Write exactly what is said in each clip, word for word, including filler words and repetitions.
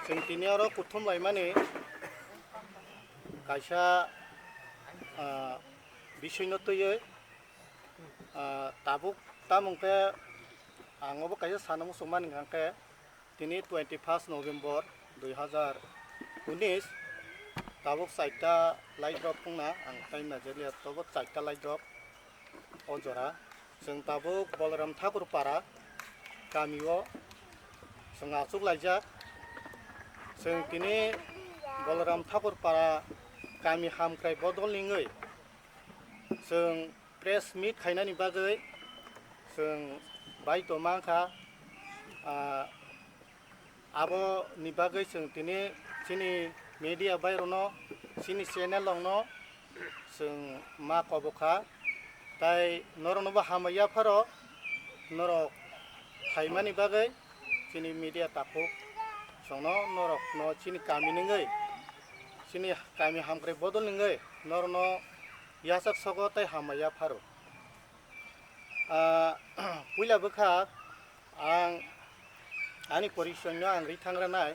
Chwng tini oro kuthum laimani kaisa, ah, bisoino twiwi, ah, tabuk tamo hwnkhe ang obo kaisa sana muchungmani hwnkhe tini twenty first November dui hazar unis, tabuk chaita light rok wngna ang time naijaliya, tobo chaita light rok o jora. Chwng tabuk Balaram Thakur Para kamio chwng achuk laijak. Chwng tini Balaram Thakur Para kami hamkrai bodol ningwi chwng press meet khainani bagwi chwng baito mankha, ah, Aboni bagwi chwng tini chini media bai rokno, chini channel rokno chwng ma kobo kha, tai norokno bo hambai yapharo, norok phaimani bagwi chini media takhuk chwngno norokno chini kami ningwi, chini kami hamkrai bodol ningwi norokno yachak sogo tai hambai yapharo. Ah, puila bwkha ang ani porisoino ang ri thangranai,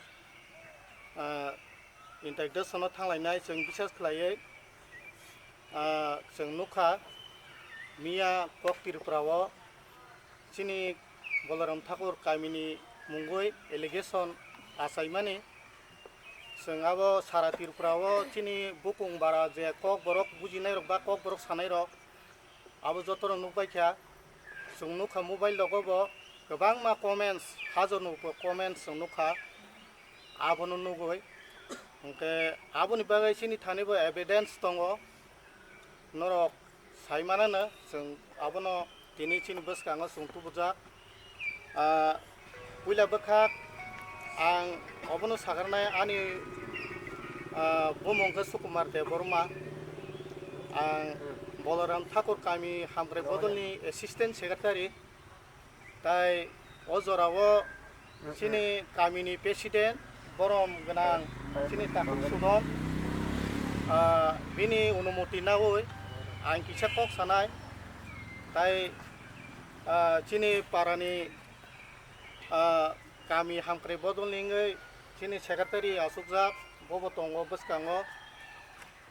ah, introduction-o thanglainai chwng bisas khlaiwi, ah, chwng nukha miya kok Tripura-o chini Balaram Thakur kamini mungwi allegation achaimani. Chwng abo sara Tripura-o chini bukung bara je kok borok bujinairok ba kok borok sanairok, abo jotono nukbaikha. Chwng nukha mobile rogo bo kwbangma comments, hajarni upor comments chwng nukha, abono nugwi. Hwnkhe aboni bagwi chini thani bo evidence tongo, norok sai manano, chwng abono tini chini bwskango chwng tubujak. Ah, puila bwkhak ang obono sakarnai ani, ah, bumung khe Sukumar Debbarma. Ang Balaram Thakur kami hamkrai bodolni assistant secretary. Tai o jorao chini kamini president borom gwnang chini takhuk Sudon, ah, bini onumoti naui ang kisa kok sanai. Tai, ah, chini parani, ah, kami hamkrai bodolni wngwi chini secretary achukjak, bobo tongo bwskango.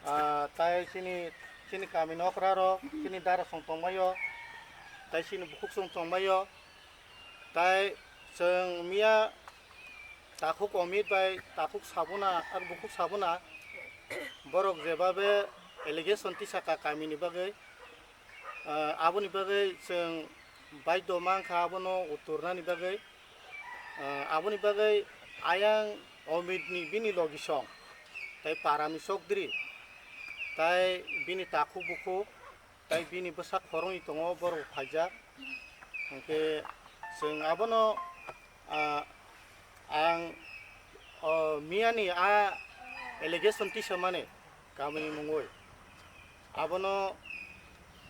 Ah, tai chini, chini kamini okrarok, chini darasong tongbaio, tai chini bukhuksong tongbaio, tai chwng miya takhuk Omit bai takhuk Sabuna, ar bukhuk Sabuna, borok jebabe allegation tisaka kamini bagwi, ah, aboni bagwi chwng baidho mankha abono uturnani bagwi. Ah, aboni bagwi ayang Omitni bini logisong, tai parani chokdri, tai bini takhuk bukhuk, tai bini bwsa khoroknwi tongo, borok phaijak. Hwnkhe chwng abono, ah, ang, o, miyani a allegation tisamani kamini mungwi abono,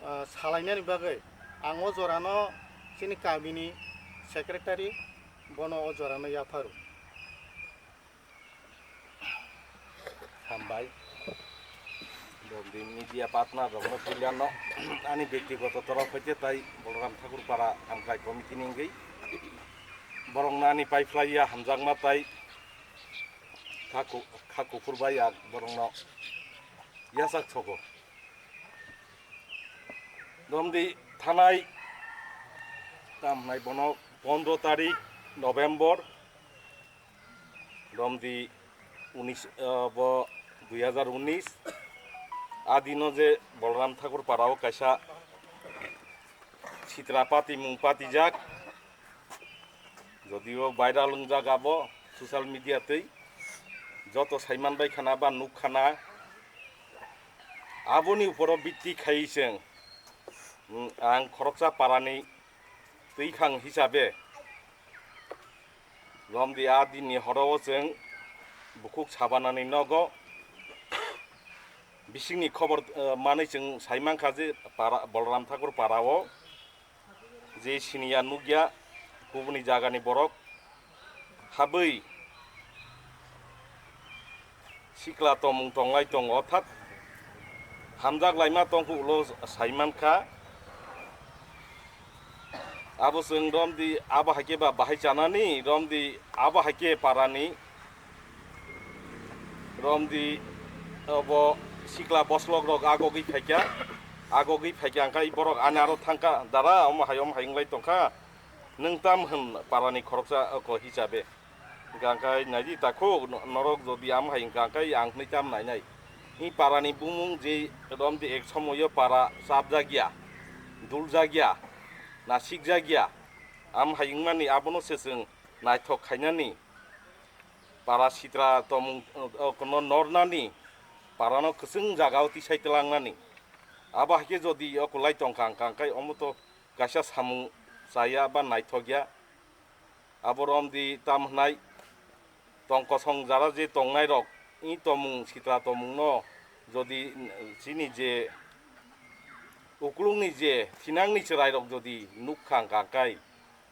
ah, salainani bagwi ang o jorano chini kamini secretary bono o jorano yapharu. Hambai. Media partner rokno puilano ani bektigoto torof hoite tai Balaram Thakur Para Hamkrai Committee ni wngwi borokno ani paiphlaiya hamjakma tai kha ku-, kha kuphur bai ang borokno yachak sogo. Romdi thanai tamnai bono pondro tarik November, romdi unis, ah, bo dui hazar unis. A dino je Balaram Thakur Parao kaisa Chitra pati mung patijak, jodio viral wngjak abo social media twi, joto saiman bai khana ba nuk khana. Aboni uporo bitti khai chwng, mm, ang khoroksa parani twikhang hisabe romdi a dinni horo o chwng bukhuk Sabanani nogo bisingni khobor, eh, manwi chwng saimankha je para, Balaram Thakur parao je siniya nukya kubuni jagani borok habwi sikla tongmung tonglai tongo, orthat hamjak laima tongkhe ulo saimankha. Abo chwng romdi abo haikhe ba bahai chanani, romdi abo haikhe parani Romdi obo sikla boslok rok agogwi phaikha, agogwi phaikha hwnkhe borok ani aro thangkha, "Dara, omo hai, omo hai wnglai tongkha, nwng tam hwn parani khoroksa oko hisabe?" Hwnkha hwnkhe, "Naidi takhuk, no-, norok jodi am hai hwnkha hwnkhe ang hwnwi tam nainai." I parani bumung je romdi ek somoyo para chapjakya, duljakya, nasikjakya, am hai wngmani abono se chwng naithok khainani, para sitra tomung, o, no-, nornani, parano kwchwng jagao tisai twlangnani. Abo hai khe jodi o kwlai tongkha hwnkha hwnkhe omo to kaisa samung chaya ba naithokya. Abo romdi tam hwnai tong kosong jara je tongnai rok, i tomung sitra tomungno jodi chini je uklungni je thinangni chwrairok jodi nukkha hwnkha hwnkhe,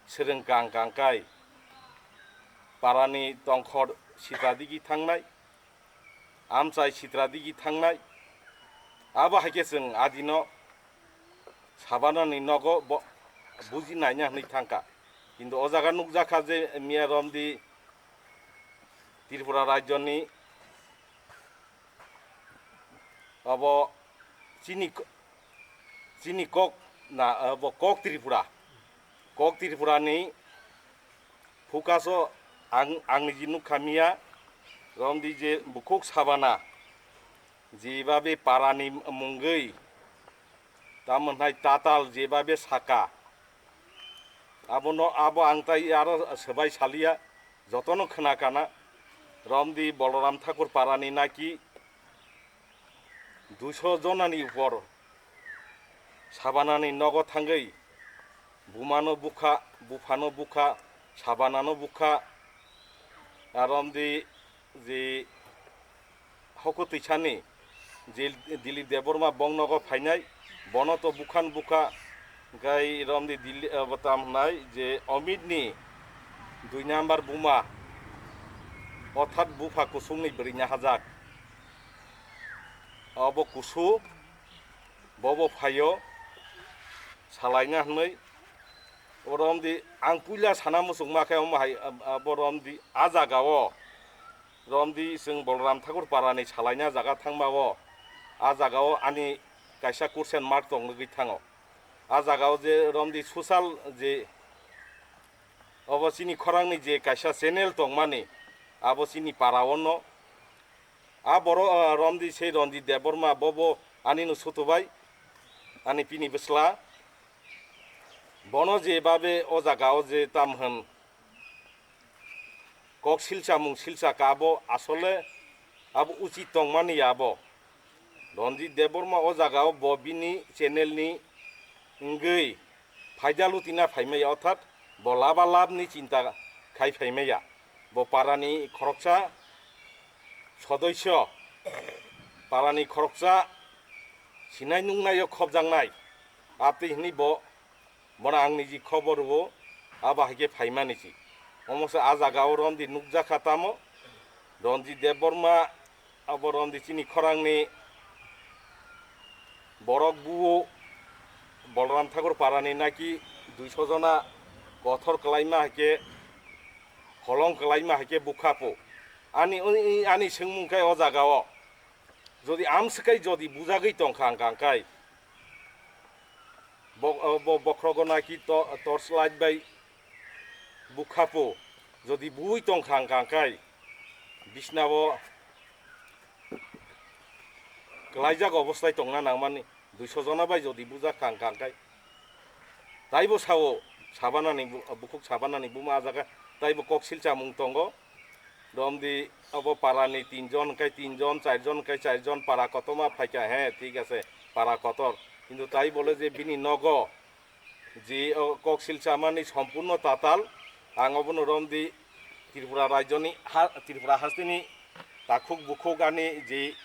swrwngkha hwnkha hwnkhe, parani tongkhor sitra digi thangnai, amchai sitra digi thangnai, abo hai khe chwng adino sabanani nogo bo-, buji naina hwnwi thangkha. Kintu o jaga nukjakha je miya romdi Tripura rajyoni obo chini, chini kok na, obo kok Tripura, kok Tripura ni focus o ang, ang niji nukha miya romdi je bukhuk sabana jebabe parani mungwi tamo hwnai tatal jebabe saka. Abono, abo ang tai aro swbai saliya, jotono khna kana. Romdi Boloram Thakur parani naki duiso jonani upor sabanani nogo thangwi bumano bukha, buphano bukha, sabanano bukha. Romdi je Hoko twisani je Dilip Debbarma bong nogo phainai, bono to bukhan bukha, hwnkhe romdi Dilip, eh, bo tam hwnai je Amit ni dui number buma, orthat bupha kusung ni bwrwi nahajak. Obo kusu, bobo phaio, salaina hwnwi. Oro romdi ang puila sana muchungma khe omo hai, abo romdi a jaga o romdi chwng Boloram Thakur parani salaina jaga thangma o, a jaga o ani kaisa kursen mark tongwi thango. A jaga o je romdi social je obo chini khorangni je kaisa channel tongmani, abo chini para o no. A borok, ah, romdi sei Ranjit Debbarma, bobo ani no sutubai, ani pini bwsla. Bono je babe o jaga o je tam hwn kok silchamung silchaka, abo asole abo uchit tongmani ya abo. Ranjit Debbarma o jaga o bo bini channel ni wngwi phaida lutina phaimaya, orthat bo laba labni chinta khai phaimaya. Bo parani khoroksa sodoisyo, parani khoroksa sinai nungnaio khobjaknai. Abtwi hwnwi bo, bono ang niji khobor rwo, abo hai khe phaimani si. Omo se a jaga o romdi nukjakha tamo, Ranjit Debbarma, abo romdi chini khorangni borok buo Balaram Thakur parani naki duiso jona kothor kwlaima hai khe, holong kwlaima hai khe bukha po. Ani, ani swngmung khe o jaga o jodi amswkai jodi bujagwi tongkha hwnkha hwnkhe, bo, bo bokhrogo naki to-, torch light bai bukha po, jodi buwi tongkha hwnkha hwnkhe bisna o kwlaijak obostai tongna nangmani, duiso jona bai jodi bujak kha hwnkha hwnkhe. Taibo sao, Sabanani bu-, bukhuk Sabanani buma a jaga taibo kok silchamung tongo. Romdi obo parani tinjon hwnkhe tinjon, charjon hwnkhe charjon, para kotorma phaikha, he, thik ase, para kotor. Kintu tai bole je bini nogo je o kok silchamani sompurno tatal, ang obono romdi Tripura rajyoni ha-, Tripura hasteni takhuk bukhuk ani je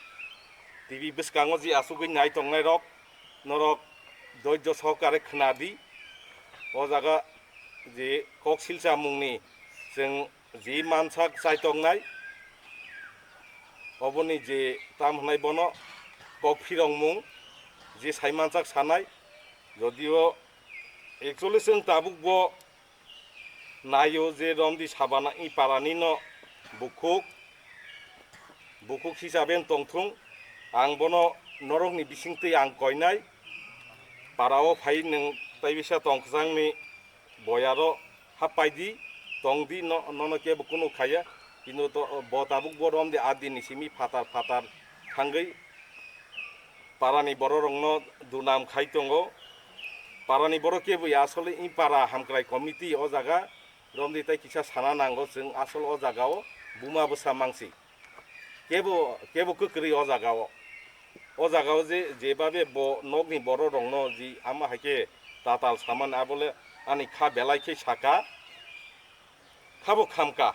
T V bwskango je asugwi nai tongnai rok, norok doijjo sohokare khna di. O jaga je kok silchamungni chwng je mansak chai tongnai, oboni je tam hwnai bono kok phirongmung je sai mansak sanai, jodio actually chwng tabuk bo naio je romdi Sabana i parani no bukhuk, Bukhuk hisabe tongthung, ang bono norokni bisingtwi ang koinai, parao phai nwng taibisa tongkhwchangni boyaro happai di, tong di, no-, nono kebo kunu khaiya, kintu to-, bo tabuk bo romdi adini simi phatar phatar thangwi parani bororokno dunam khai tongo. Parani borok kebo ya asole i para hamkrai committee o jaga romdi tai kisa sana nango, chwng asol o jagao buma bwsa mangsi. Kebo, kebo kwkrwi o jagao. O jagao je, jebabe bo nokni bororokno ji ama hai khe tatal saman abole ani kha belai khe saka, khabo khamka.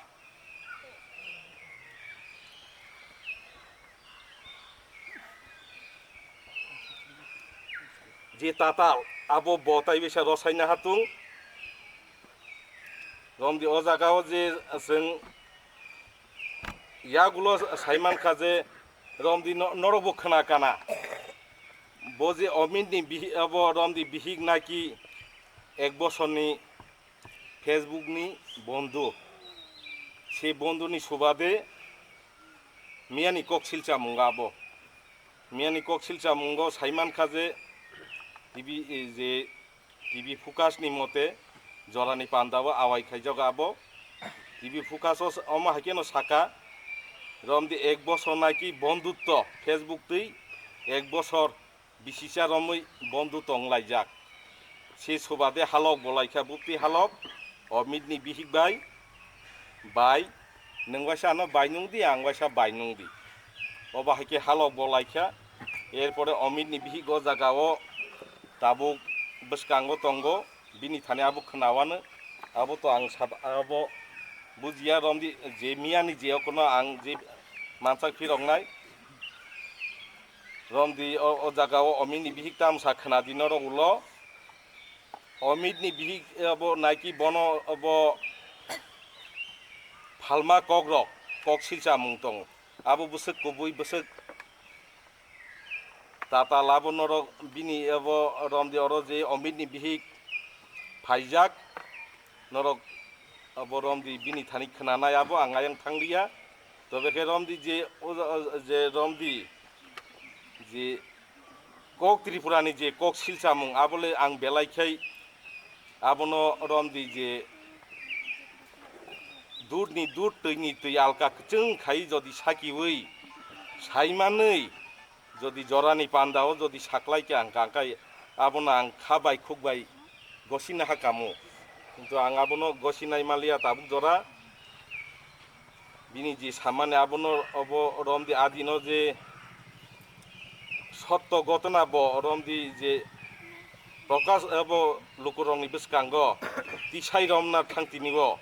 Je tatal abo bo tai bisa rosaina hatung. Romdi o jagao je chwng yagulo saimankha je romdi no-, norokbo khna kana. Bo je Omitni bihi-, abo romdi bihik naki ek bosorni Facebookni bondhu. Se bondhuni subade miyani kok silchamungo abo. Miyani kok silchamungo saimankha je T V, je T V Focusni mote jorani pandao awai khaijago abo. T V Focus o s-, omo hai kheno saka, romdi ek bosor naki bondhutto Facebook twi ek bosor bisisa romwi bondhu tonglaijak. Se subade halok bolaikha bupti halok, Omitni bihik bai, bai, nwng waisa ano bai nungdi, ang waisa bai nungdi. Obo hai khe halok bolaikha. Erpore Omitni bihik o jagao tabuk bwskango tongo, bini thani abo khwnawano, abo to ang sab-, abo bujiya romdi je miyani je okono ang je mansak phiroknai. Romdi o, o jagao Omitni bihik tamsa khwnadi norok ulo. Omitni bihik abo naiki bono abo phalma kokrok, kok silchamung tongo. Abo bwswk kubui, bwswk tatal abo norok bini abo romdi oro je Omitni bihik phaijak, norok abo romdi bini thani khwnanai abo ang ayang thangliya. Tobe khe romdi je o, o, je romdi je kok Tripurani je kok silchamung abole ang belai khai abono romdi je dudni dud twini twi alka kwchwng khai jodi sakiwi saimanwi jodi jorani pandao jodi saklai khe ang kangkai abono ang kha bai khuk bai gosina ha kamo. Kintu ang abono gosinai maliya tabuk jora. Bini je samani abono obo romdi adino je sotto gotona bo romdi je prokash abo lukurokni bwskango tisai romna thang tini o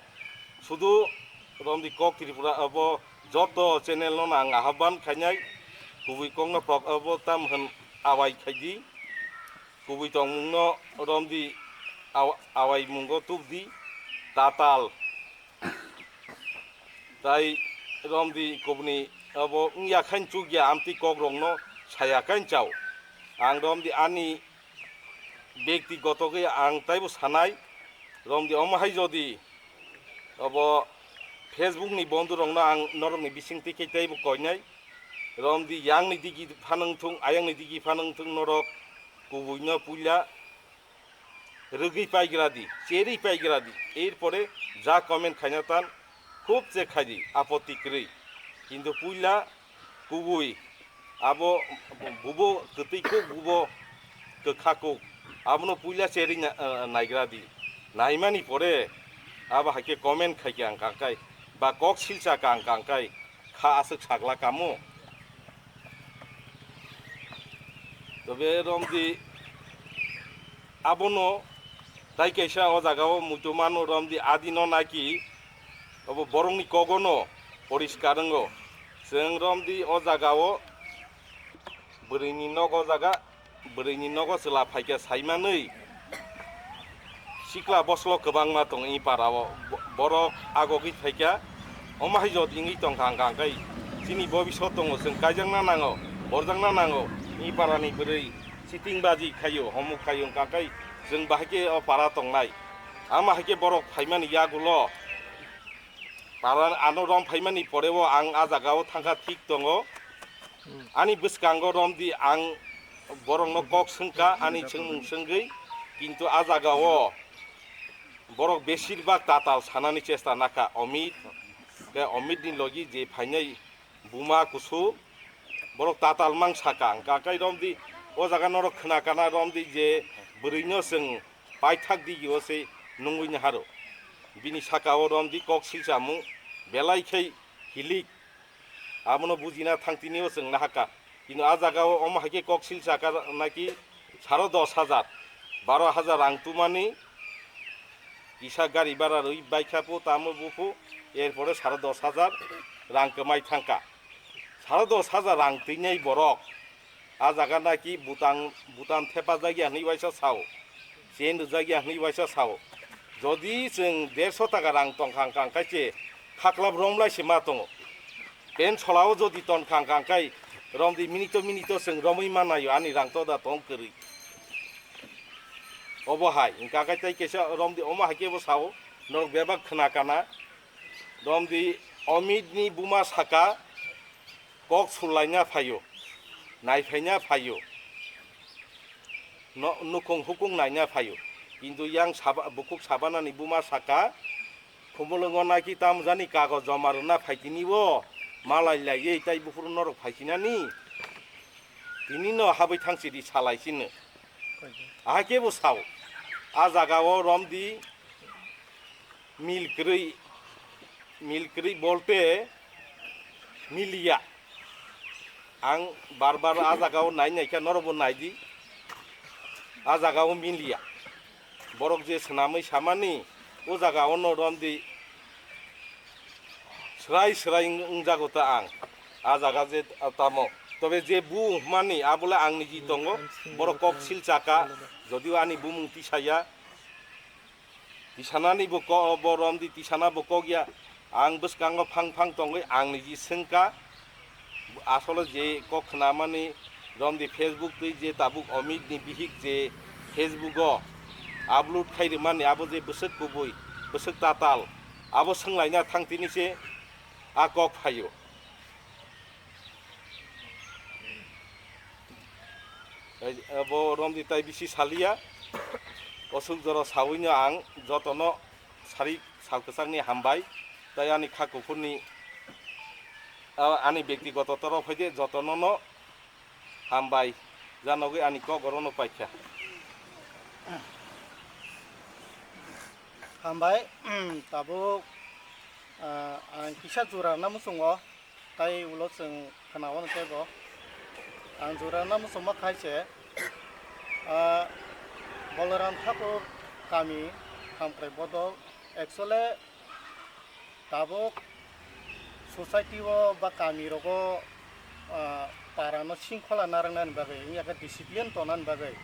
sudu romdi kok Tripura abo joto channel no ang ahban khainai kubui kokno prok abo tam hwn awai khaidi. Kubui tongmungno romdi aw-, awaimungo tubdi tatal. Tai romdi kubuni abo wngya khain chukya amtwi kokrokno saya khain chao. Ang romdi ani bektigoto khe ang taibo sanai romdi omo hai jodi obo Facebook ni bondhu rokno ang norokni bisingtwi khe taibo koinai. Romdi yangni digi phanwng thung, ayangni digi phanwng thung norok kubuino puila rwgwi paigra di, cherwi paigra di. Erpore ja comment khaina tan khub che khai di, apotti kwrwi. Kintu puila kubui abo bubo kwtwi kuk, bubo kwkha kuk. Abono puila cherwi na-, naigra di. Naimani pore abo hai khe comment khai khe ang kangkai, ba kok silsa ka ang kangkai. Kha aswk sakla kamo. Tobe romdi abono tai kaisa o jagao muitu mano romdi adino naki obo borokni kogono poriskar wngo. Chwng romdi o jagao bwrwini nogo jaga, bwrwini nogo chwla phaikha saimanwi sikla boslo kwbangma tongo i parao. Bo-, borok agogwi phaikha, omo hai jot wngwi tongkha hwnkha hwnkhe chini bobisot tongo, chwng kaijakna nango, borjakna nango. I parani bwrwi chiting baji khaio, homuk khaio hwnkha hwnkhe chwng bahai khe o para tongnai. Ama hai khe borok phaimani yagulo Para ano rom phaimani poreo ang a jagao thangkha thik tongo. Ani bwskango romdi ang borokno kok swngkha ani swngmung swngwi, kintu a jagao borok besirbak tatal sanani chesta nakha Omit, tei Omitni logi je phainai buma kusu borok tatal mang saka, hwnkha khe romdi o jaga norok khna kana romdi je bwrwino chwng paithak digio se nungwi naharo. Bini sakao romdi kok silsamung belai khai hilik. Abono bujina thang tini o chwng nahaka. Kintu a jagao omo hai khe kok silsaka naki saro dos hajar, baro hajar rang tumani kisa gari bara rwi baikha phu tamo buphu, erpore saro dos hajar rang kwmai thangka. Saro dos hajar rang twinai borok a jaga naki butang, butan thepajak ya hwnwi waisa sao, chen rwjak ya hwnwi waisa sao. Jodi chwng derso taka rang tongkha hwnkha khe se khaklap romlai se ma tongo. Pen solao jodi tonkha hwnkha khe romdi minito minito chwng romwi manaio ani rang toda tong kwrwi. Obo hai hwnkha khe tei kaisa romdi omo hai khe bo sao, norok bebak khna kana. Romdi Omitni buma saka, kok sulaina phaio, naiphaina phaio, no-, nukhung hukung naina phaio. Kintu yang saba-, bukhuk sabanani buma saka, khumulwngo naki tamjani kagoz joma rwna phaitini o malai laiwi tai buphuru norok phaisinani. Tinino habwi thangsidi salai sino. Aha kebo sao. A jagao romdi mil kwrwi, mil kwrwi bolte miliya. Ang bar bar a jagao nai naikha, norokbo naidi. A jagao miliya. Borok je swnamwi samani, o jagao no romdi swrai swrai wng-, wngjago ta ang. A jaga je tamo. Tobe je bu wngmani, abole ang niji tongo. Borok kok sil chaka, jodio ani bumung tisaya. Tisanani bo ko-, bo romdi tisana bo kok ya. Ang bwskango phang phang tongwi ang niji swngkha. Asole je kok khnamani romdi Facebook twi je tabuk Omitni bihik je Facebook o upload khai rwmani abo je bwswk kubui, bwswk tatal, abo swnglaina thang tini se a kok phaio. Bo romdi tai bisi saliya, osuk jora sawino ang jotono sari sal kwchangni hambai, tai ani kha kuphurni, a, ani bektigoto torof haide jotono no hambai, janogwi ani kok orono paikha. Hambai, tabuk, ah, ang kisa jura na muchungo, tai ulo chwng khna-o tei bo. Ang jura na muchungma khai se, ah, Balaram Thakur kami hamkrai bodol, actually, tabuk society o ba kami rogo, ah, para no singkhola narwknani bagwi, wngya khe discipline tongnani bagwi,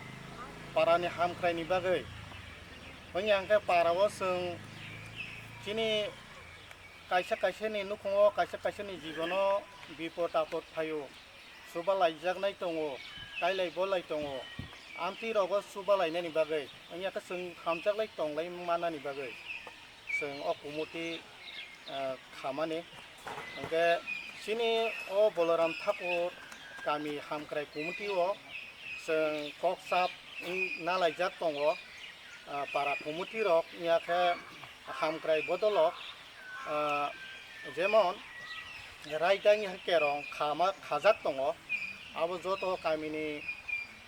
para ni hamkrai ni bagwi, wngya khe para o chwng chini kaisa kaisa ni nukhung o, kaisa kaisa ni jibon o bipot apot phaio. Chubalaijaknai tongo, kailai bolai tongo, amtwi rogo chubalainani bagwi, wngya khe chwng hamjaklai tonglai manani bagwi chwng o committee, ah, khamani. Hwnkhe chini o Balaram Thakur kami hamkrai committee o chwng kok sap wng nalaijak tongo, ah, para committee rok, wngya khe hamkrai bodolok, ah, jemon raidang hai kerong khama, khajak tongo, abo joto kamini,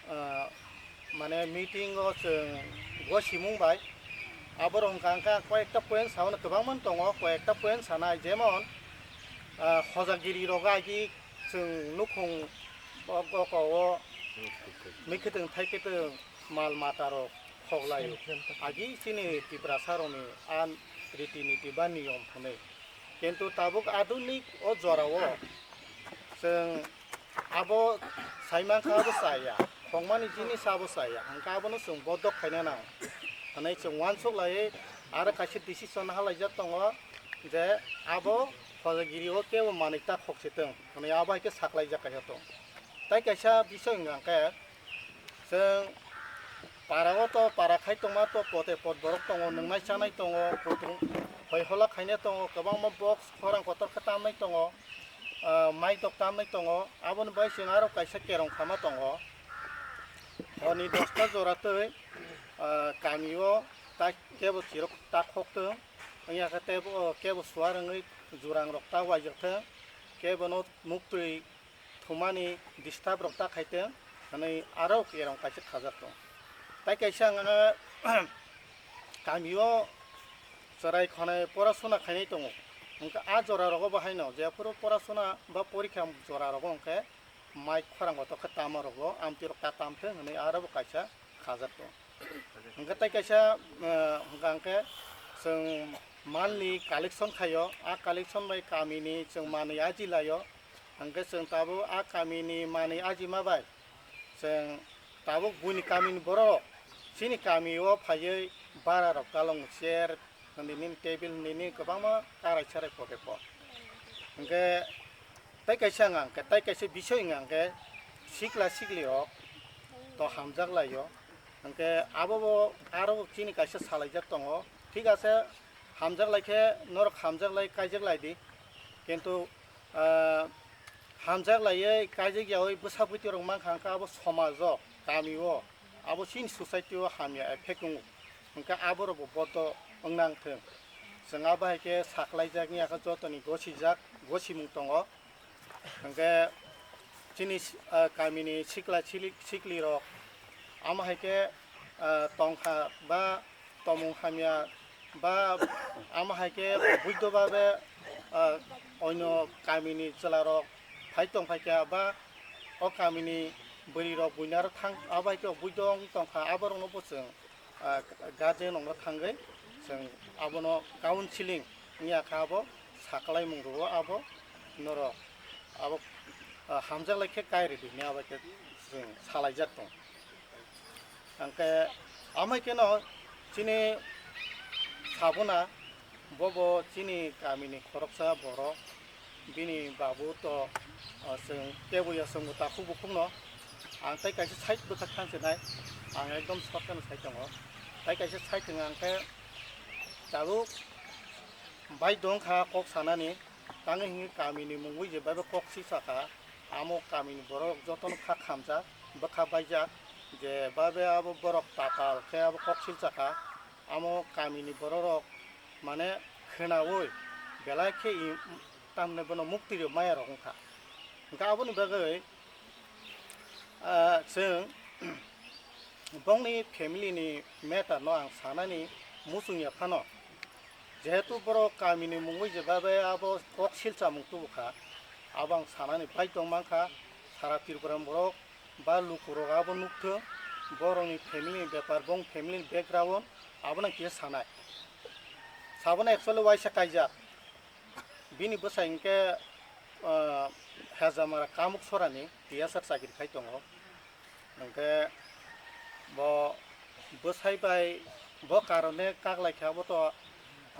ah, mane meeting o chwng gosimung bai, aborok hwnkha hwnkha koyekta point saono kwbangma tongo, koyekta point sanai jemon, ah, hojagiri rok agi chwng nukhung o, o, o, mikhuitwng thaikhuitwng mal mata rok khoklaio. Agi chini Tiprasa rokni a riti niti ba niyom hwnwi. Kintu tabuk adunik o jorao chwng abo saimankha abo chaya, khongmani jinis abo chaya, hwnkhe abono chwng bodok khaina nang hwnwi chwng uansuk laiwi aro kaisa decision halaijak tongo je abo hojagiri o kebo manwi ta khok se tong hwnwi abo hai khe saklaijak kaisa tong. Tai kaisa bisoi hwnkha khe, chwng para o to para khai tongma to pote pot borok tongo, nwngnai chanai tongo, kutung Hoi hola khaina tongo, kwbangma box khorang kotor khe tamnai tongo, ah, mai tok tamnai tongo, aboni bai chwng aro kaisa kerong khama tongo. Horni dosta jora twi, ah, kamio ta kebo chirok ta khok tong, wngya khe tebo, kebo suar wngwi jurang rok ta waijak thang, kebono muktwi thumani disturb rok ta khaiteng, hwnwi aro kerong kaisa khajak tong. Tai kaisa ang, kamio chwrai khonai porasuna khainai tongo. Hwnkhe a jora rogo bo haino jephuru porasuna ba porikha jora rogo hwnkhe mai khorang kotor khe tamo rogo amtwi rok ta tamtheng hwnwi aro bo kaisa khajak tong. Hwnkhe tai kaisa, eh, hwnkha hwnkhe chwng malni collection khaio, a collection bai kamini chwng manwi aji laio. Hwnkhe chwng tabuk a kamini manwi ajima bai chwng tabuk buini kamini borok chini kamio phaiwi bara rok talong chair, hwnwi nini table hwnwi nini kwbangma karai sarai poke po. Hwnkhe tai kaisa wngkha hwnkhe, tai kaisa bisoi wngkha hwnkhe sikla sikli rok to hamjak laio. Hwnkhe abo bo aro chini kaisa salaijak tongo. Thik ase, hamjak lai khe norok hamjak lai kaijak lai di. Kintu, ah, hamjak laiwi kaijak yaui bwsa bwtwi rok mankha hwnkhe abo somajo, kamio, abo chini society o hamya effect wngo. Hwnkhe aborok bo bodo wngna wngthwng. Chwng abo hai khe saklaijak wngya khe jotoni gosijak, gosimung tongo. Hwnkhe chini, ah, kamini sikla sili-, sikli rok amo hai khe, ah, tongkha ba tomung hamya ba amo hai khe oboido babe, ah, oino kamini chwla rok phai tong phai kha ba o kamini bwrwi rok buinaro thang abo hai khe oboido wng tongkha aborokno bo chwng ah, guardian rokno thangwi chwng abono counseling wngya kha abo saklaimung rwo abo norok abo, ah, hamjak lai khe kai rwdi hinwi abo khe chwng salaijak tong. Hwnkhe amai kheno chini Sabuna bobo chini kamini khoroksa borok. Bini babu to, ah, chwng kebo ya chwngbo takhuk bukhukno. Ang tei kaisa side bwkha thang se nai, ang ekdom short khe sai tongo. Tei kaisa side wng ang khe tabuk bai dong kha kok sanani, tangwi hwnwi kamini mungwi je bai bo kok si sakha, amo kamini borok jotono kha khamjak, bwkha baijak, je babe abo borok tapal khe abo kok silchakha, amo kamini bororok mane khwnaui belai khe i-, tamni bono mukti rw maya rok wngkha. Hwnkhe aboni bagwi, ah, chwng bongni family ni matter no ang sanani muchung ya phano, jehetu borok kamini mungwi je babe abo kok silchamung tubukha, abo ang sanani baidhok mankha, sara Tripura ni borok ba lukurok abo nukthwng, borokni family ni bepar, bong family ni background, abono kisa sanai. Sabono actually waisa kaijak. Bini bwsai hwnkhe, ah, Hejamara Kamuk Sorani T S R chakri khai tongo. Hwnkhe bo bwsai bai bo karone kaklaikha, bo to,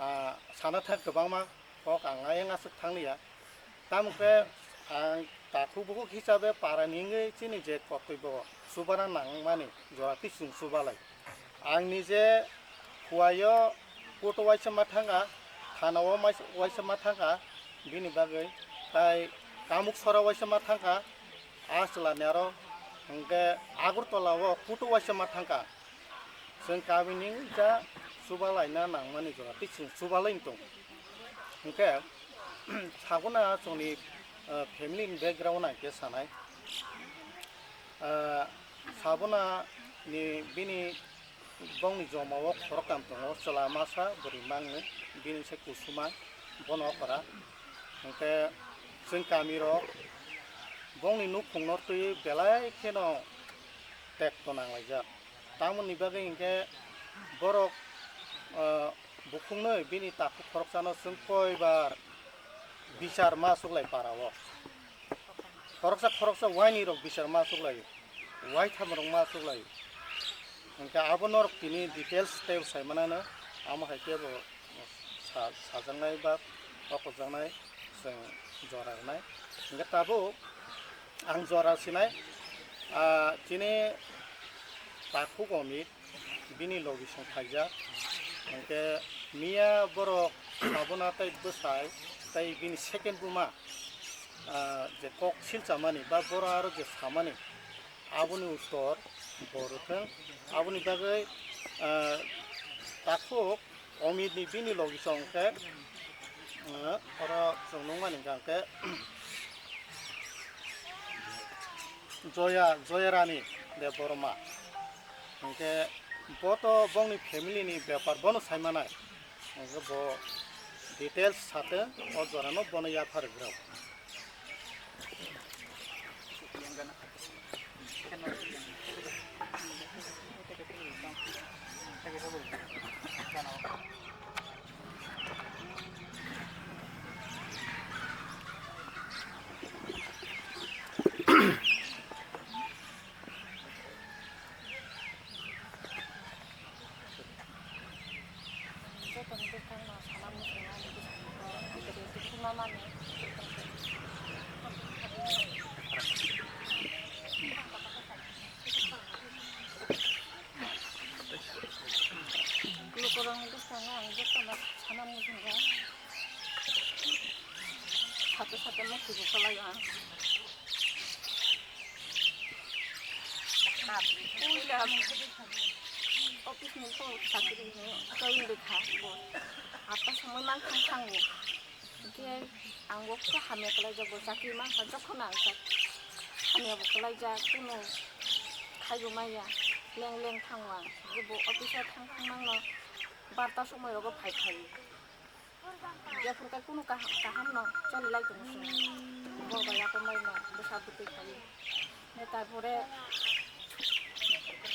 ah, sana thang kwbangma kok ang ayang aswk thanglia. Tamo khe ang takhuk bukhuk hisabe parani wngwi chini je kotoi bo chubana nangmani jora twi chwng chubalai. Ang nije Huaio court o waisa ma thangkha, thana o mais-, waisa ma thangkha, bini bagwi tai Kamuk Sora waisa ma thangkha, a chwla ni aro hwnkhe Agartala o court o waisa ma thangkha. Chwng kamini ja chubalaina nangmani jora tei chwng chubalaini tongo. Hwnkhe Sabuna chwngni, ah, family ni background hai khe sanai. Ah, Sabuna ni bini bongni joma o khoroktham tongo, chwla masa, bwrwi mangwi, bini se kusuma, bono okra. Hwnkhe chwng kamirok bongni nukhungno twiwi belai kheno tekto nanglaijak. Tamoni bagwi hinkhe borok, ah, bukhuknwi bini takhuk khoroksano chwng koibar bichar ma chuklai para o. Khoroksa khoroksa waini rok bichar ma chuklaio, waitham rok ma chuklaio. Hinkhe abo norok tini details tei sai manano, amo hai khe bo sa-, sajaknai ba okojaknai chwng jora rwnai. Hinkhe tabuk ang jora sinai, ah, chini takhuk Omit, bini logi song khaijak. Hinkhe miya borok Sabona tei bwsai tei bini second buma, ah, je kok silchamani ba boro aro je samani, aboni uttor bo rwthwng. Aboni bagwi, ah, takhuk Omitni bini logi chong khe, ah, oro chwng nukmani hwnkha khe, Joya, Joya Rani Debbarma. Hwnkhe bo to bongni family ni bepar bono sai manai. Hwnkhe bo details sate o jorano bono yaphar rwgwrao. Joto ni bwkhak no sana muchungo ani bwskango, ani bwskango tubuma mani. Lukurokni bwskango ang jotono sana muchungo. Sate sate muchungo kwlai ang. Puila office ni kok chakri ni join rwkha bo. Atta somoi mang thang thango. Hwnkhe ang bo khe hamya kwlaijak bo chakri mankha jokhon ang chak-, hamya bo kwlaijak kunu khaibo maya leng leng thango ang. Hwnkhe bo office o thang thang mangno barta somoi rogo phai phai. Jephuru khe kunu kaham, kaham no choli lai tongo chwng. Bo bai akomai no bwsa bwtwi phai. Tarpore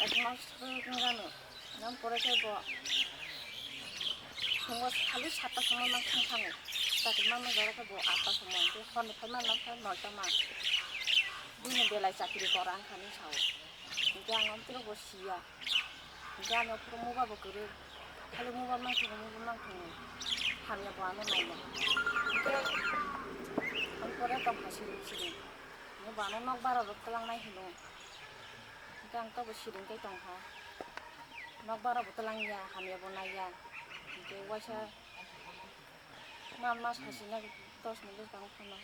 ek mas wngano, nang pore khe bo phungo khali satta somoi mang thang thango. Chakri mangno jora khe bo atta somoi, hwnkhe horni phai mano khe noita ma. Bini belai chakri kora wngkha hinwi sao. Hwnkhe ang amtwrwkbo siya. Hwnkhe ani aphuru mobile bo kwrwi. Khali mobile mang thangwi, mobile mang thangwi. Hamya bo ano naiya. Hwnkhe ang pore tongkha siring siring. Hwnkhe bo ano nokbar rok twlangnai hino. Hwnkhe ang tobo siring khe tongkha. Nokbar rok bo twlangya, hamya bo naiya. Hwnkhe waisa ma, ma sasina dos ni bwskango phano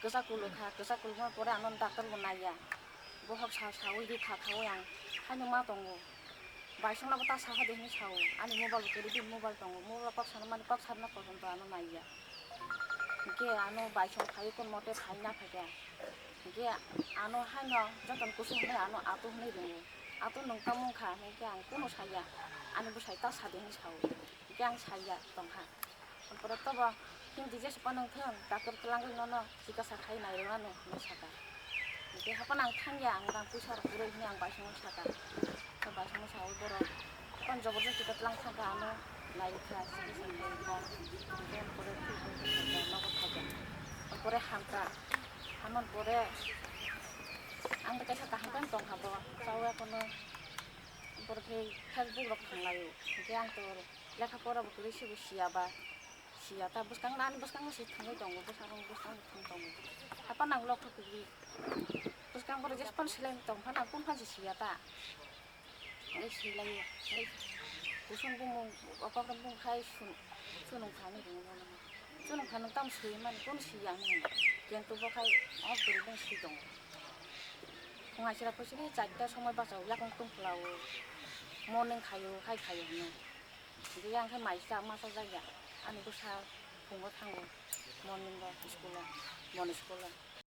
kwchak kulukha, kwchak kulukma pore ano doctor bo naiya. Bohok sa, saui rikha, khaui ang haino ma tongo. Baisongno bo ta saha de hinwi sao. Ani mobile bo kwrwi bini mobile tongo. Mobile kok sana mani kok sana porjonto ano naiya. Hwnkhe ano baisong phaiwi kun mote phai na phaikha. Hwnkhe ano haino jotono kusu hwnwi ano atu hwnwi ringo. Atu nwng tamo wngkha hwnkhe ang kunu saya. Ani bwsai ta sa de hinwi sao. Hwnkhe ang saya tongkha. Ampore tobo Hindi jesa panang thang, doctor twlangwi nono chikasa khai nairwknani hinwi saka. Hwnkhe haphano ang thangya, ang rang puisa rok kwrwi hinwi ang baisongno saka. Khe baisongno saui borok haphano joborjosti khe twlang thangkha, ano nairwkha, chikasa khairwkha. Hwnkhe ampore thwikha, nogo phaikha. Ampore hamkha, hamani pore ang tei kaisa kaham khe tongkha bo, chaui aphano. Ampore khe Facebook rok thanglaio, hwnkhe ang to lekha pora bo kwrwi se bo siya ba. Siya ta bwskang nani bwskango se thangwi tongo, bwskango bwskango thang tongo. Haphano ang lokho kwrwi. Bwskang borok jesa phano seleng tong phano ang kunu phano se siya ta. Hwnwi swilaio. Hwnwi kusung bumung okok bumung khai sun-, sunung thani ringo bono. Sunung thani tamo swi mani kunu siya hinwi. Kento bo khai o bwrwi bini swi tongo. Phung aisira khuisini charta somoi bachao yakung tungphulao. Morning khaio, hai khaio hwnwi. Hwnkhe yang khe mai cha ma chajakya. Ani bwsa phungo thango morning o school o, morning school o.